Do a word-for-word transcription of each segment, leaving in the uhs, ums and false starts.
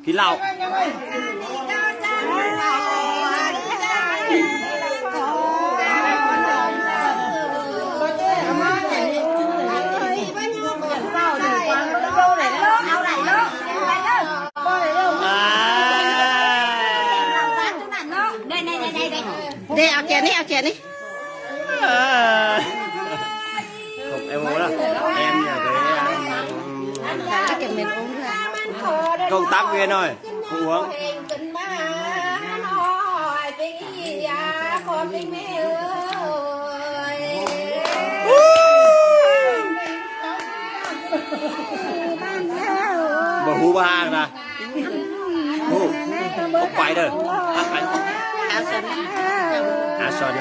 Phi Lạu. Đây, áo chén đi, áo chén đi. Không, em uống đó. Em giờ thấy, à, Công tác viên rồi. Không uống. Bơ hú ba hàng nè. Hú. Không phải đâu. Áo sần. Áo sần.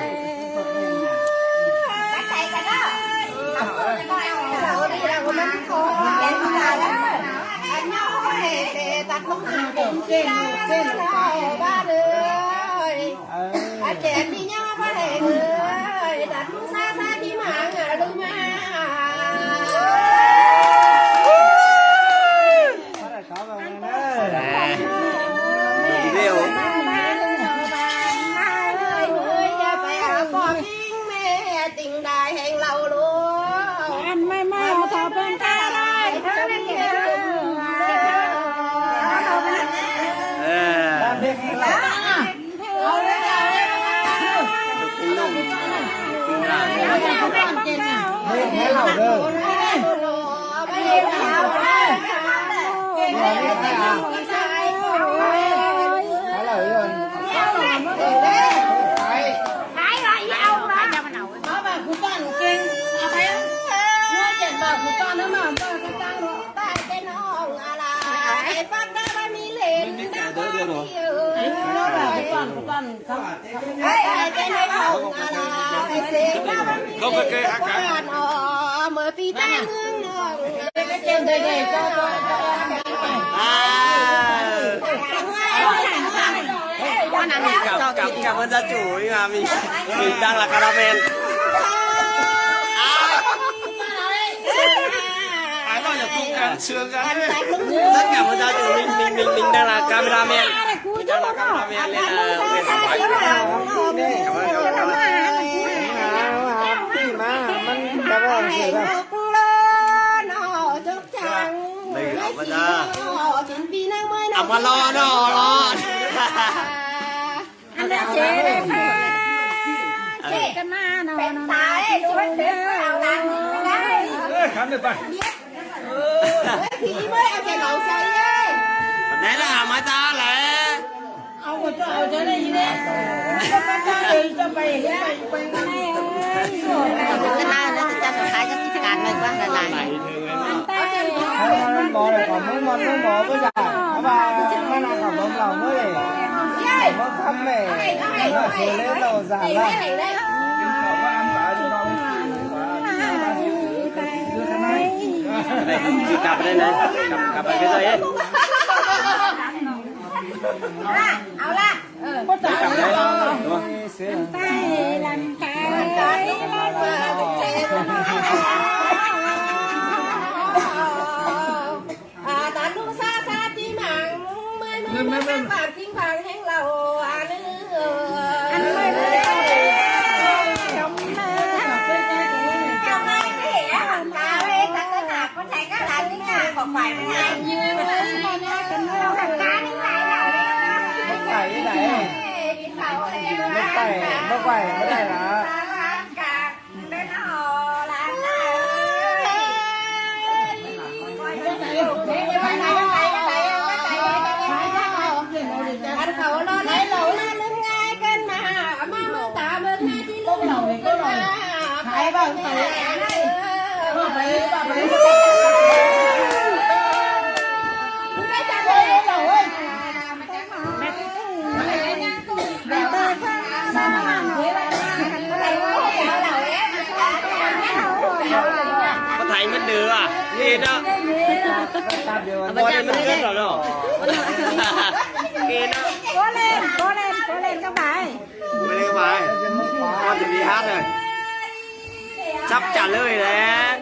Cảm, cảm, cảm ơn gia chủ, nhưng mà mình, mình đang là cameraman. À. Rất cảm ơn gia chủ, mình, mình, mình, mình đang là cameraman. Mình đang là cameraman nên là quyền. Cảm ơn, cảm ơn, cảm ơn. Đây, cảm ơn nha. Cảm ơn lo, lo, lo. Ăn ra chế đây mà. Chế cái na nó, nó, nó. Ê, khám được ba. Ê, thì mới ăn cái lẩu xoài ấy. Nãy là hả, mai ta lẹ. Ông có cho, cho đây gì đấy. Cho ba ta đi, cho bảy, bảy, bảy. Cái na nó cho, cho hai cái cán này quá là lại. Ăn tay. Ăn món này còn muốn ngon, muốn món với cả. Mà, mà là còn món lòng mới. Món khắp mẹ. Mà số lễ lẩu giả lắm. Cặp đây này, cặp, cặp cái dây ấy. Áo lạ. Cặp đấy, đúng không? À, ta lu sa sa ti mang, mơi mơi mơi mơi bạc kim bạc heng lẩu, à, nư. Ăn mơi mơi. Hôm nay thì, à, ta với ta có nạp có thầy có là tiếng Nga, còn phải với ai như. Không phải như này. Không phải, không phải, không phải là. Có thấy mất đứa à? Nghe đó. Có thấy mất đứa rồi đó. Nghe đó. Cố lên, cố lên, cố lên các bạn. Cố lên các bạn. Con chuẩn bị hát rồi. Sắp trả lời đấy.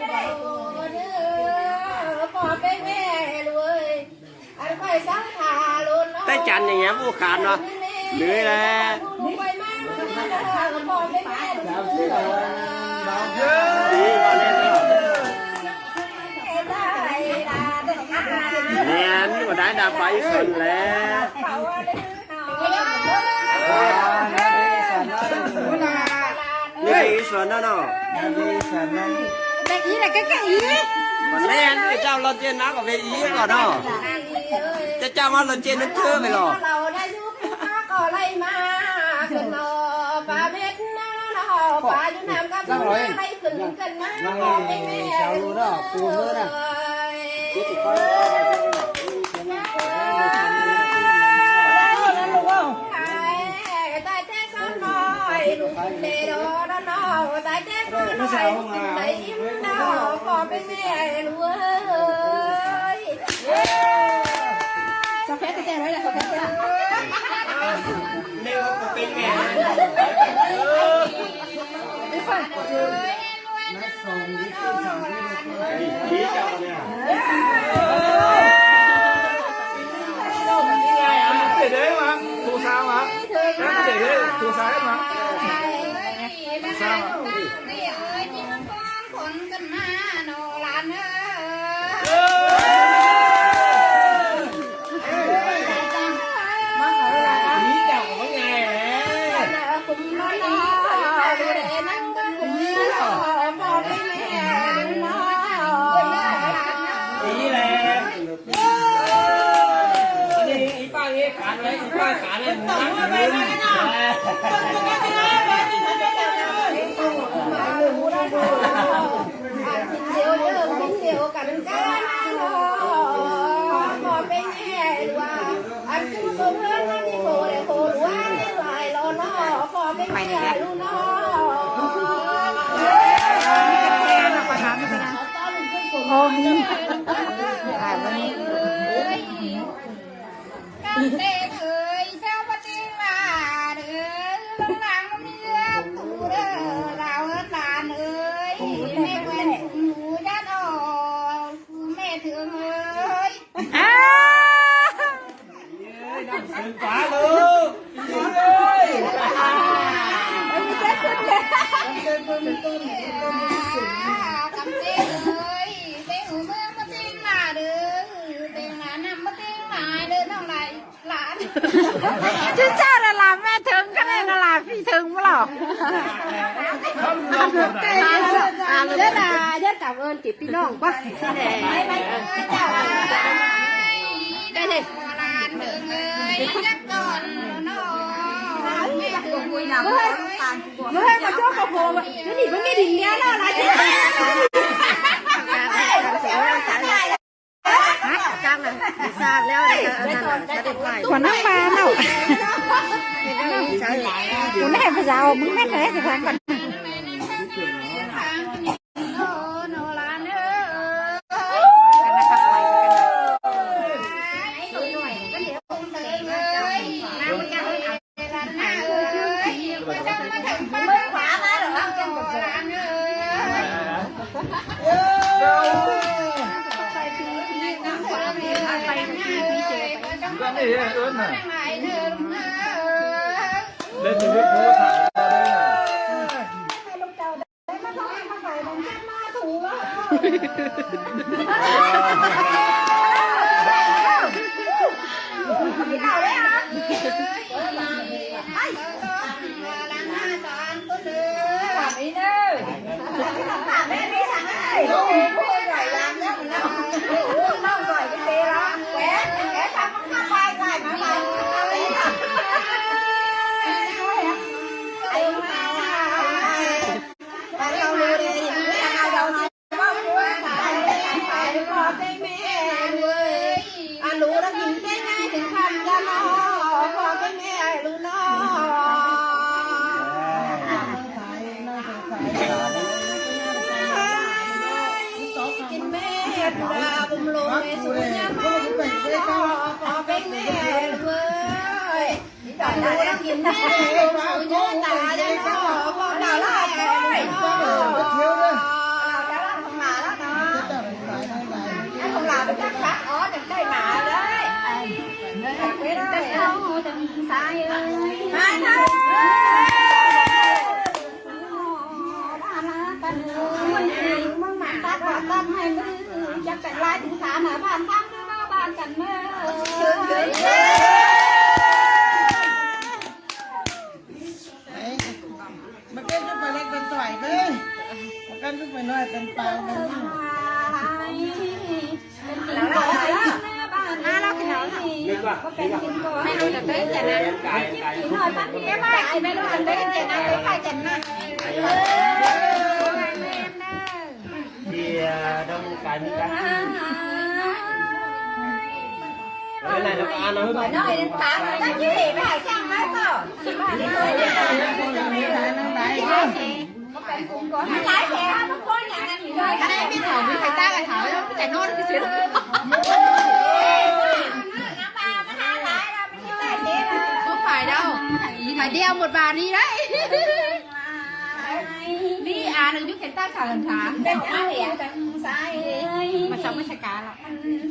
Chăn nhẹ nhàng vô khán mà. Lưới lè. Nè, nhưng mà đái đa phải phần lè. Nè, phần đó nó. Mẹ ý là cái, cái ý. Còn nè, cái cháu lo chuyện nó có về ý còn nó. Cái cháu nó lo chuyện nó thưa mày lo. Cho phép cái tên đấy là cho phép cái tên. Để đấy mà, thu sao mà. Để đấy, thu sao hết mà. Thu sao mà. จุ๊จ้าละหลาแม่เถิง คะแนนละหลาพี่เถิงบ่หรอ เดี๋ยวนะ เดี๋ยวกลับเอิ้นติดพี่น้องป่ะ ได้เลย เฮ้ย มาช่วยกับผมอ่ะ เดี๋ยวหนีมันไม่ดิ่งเนี้ยแล้วนะ ฮะ จ้างอ่ะ ทราบแล้ว อันนั้นอ่ะ จะได้ไป หัวหน้ามาเนาะ หัวหน้าภาษา มึงไม่เคยจะฟังกัน Sai ơi. Ba thôi. Ba lá căn ơi. Mưn thì mưn mảng ta có tâm hay mưn chắc phải lai thứ tháng ở bàn thăm thứ ba bàn căn ơi. Đấy. Mà cái lúc mà lấy con tỏi với. Mà cái lúc mà nói con tàu với. Thì, à, đông cải mới cắt. Cái này là có ăn không? Nói đến tám mươi chắc chứ thì phải sang nói to. Lái xe không có nhà ăn gì thôi. Cái này biết Thảo, biết phải ta là Thảo, biết phải non cái xíu. Không phải đâu, phải đeo một bà đi đấy. Đi à, đừng giúp khen ta Thảo lần tháng. Mà sao mới sai cá lắm?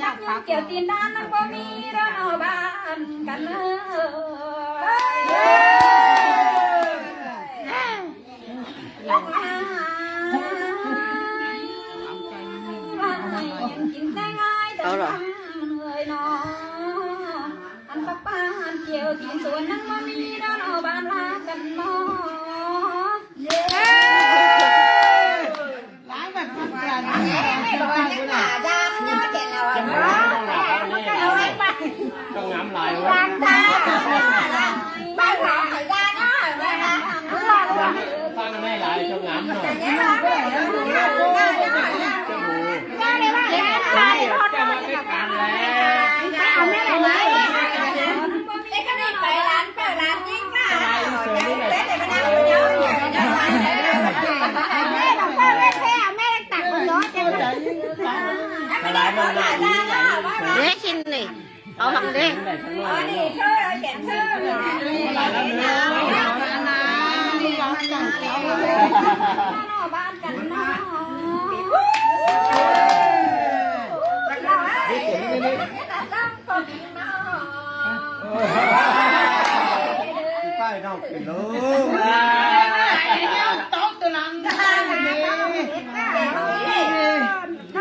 Chắc kiểu tin đàn nó có mi đó nó bàn căn ơi. Ăn tóc ba ăn chiều chín xuống nắng mà mi đó nó bàn lá cần mò. Lái mà phát triển. Trong ngắm lại quá. Tăng này lại trong ngắm rồi. Cái mà cái càn này. Dễ xin này. Ở hẳn đi. Phải đọc cái lố. Tóc tôi lắm.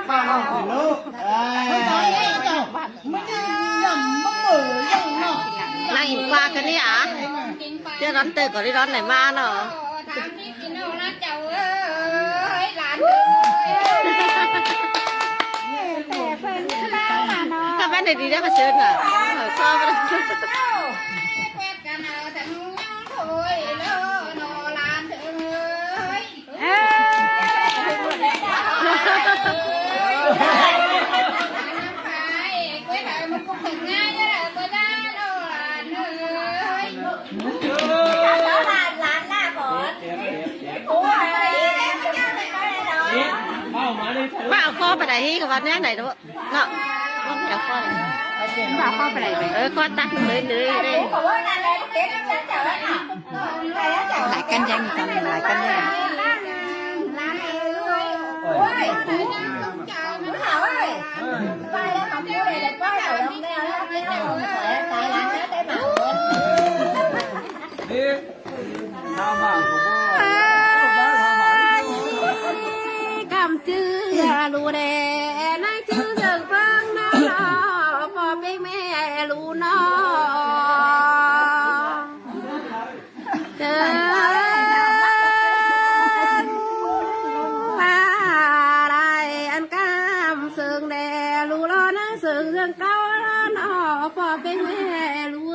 Phải đọc cái lố. Năng qua cái này à? Chứ đón từ có đi đón này mà nó. Các bạn này đi đó mà sơn à? Ở so với Mà ở kho phải đẩy hí của bạn nhé, đẩy đó. Nó, không phải kho. Mà kho phải đẩy. Ờ, kho tắt lưới, lưới đây. Lại cân danh, còn lại cân danh. Căm chữ lũ đe, năng chữ dường phương nó lo, pho pêng mẹ lũ nó. Chưng lai ăn cam sương đe, lu lo năng sương sương cao lo nọ, pho pêng mẹ lu